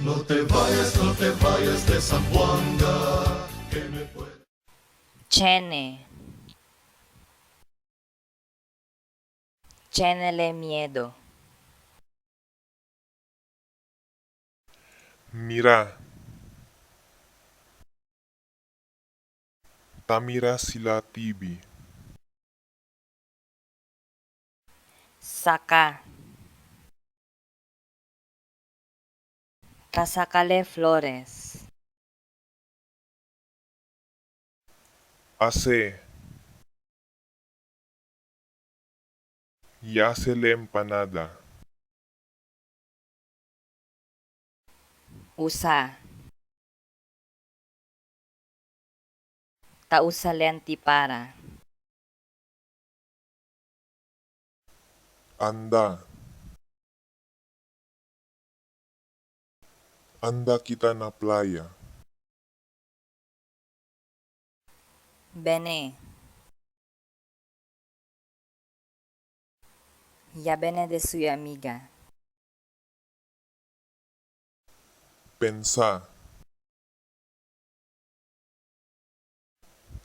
No te vayas, no te vayas de Zamboanga, que me puede. Chene. Chénele miedo. Mira. Ta mira sila TV. Saca. Ta sácale flores. Hace. Y hácele empanada. Usa. Ta úsale antipara. Anda. Anda kita na playa. Bene. Ya bene de su amiga. Pensá.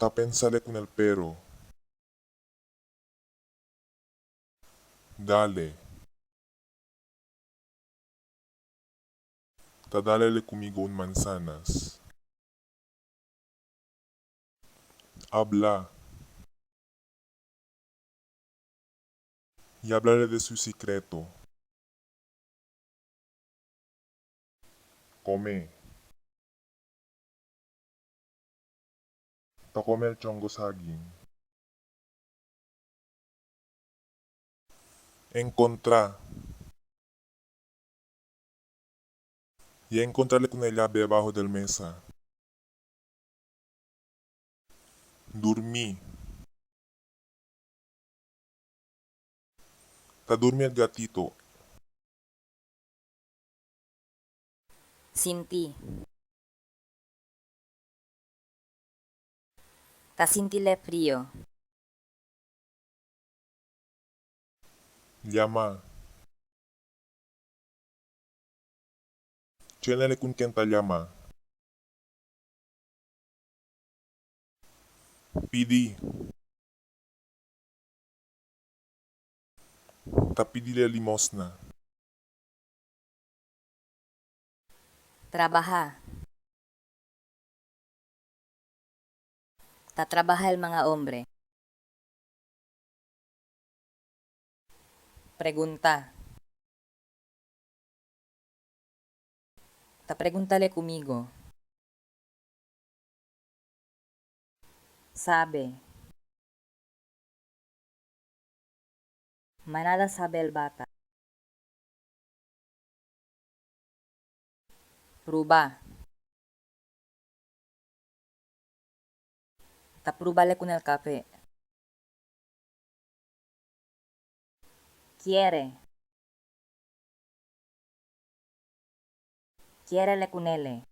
Ta pensale con el perro. Dale. Ta dálele conmigo un manzanas. Habla. Y hablaré de su secreto. Come. Ta come el chongo saging. Encontrá. Y encontrarle con la llave abajo del mesa. Dormí. Ta durmi el gatito. Sinti. Ta sintile frío. Llama. Chénele con quien ta llama. Pidi. Ta pidile limosna. Trabaja. Ta trabaja el mga hombre. Pregunta. Ta pregúntale conmigo. Sabe. Manada sabe el bata. Pruba. Ta prúbale con el café. Quiere. Quiérele con L.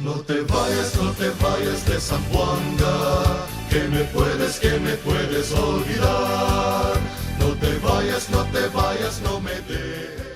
No te vayas, no te vayas de Zamboanga, que me puedes olvidar. No te vayas, no te vayas, no me dejes.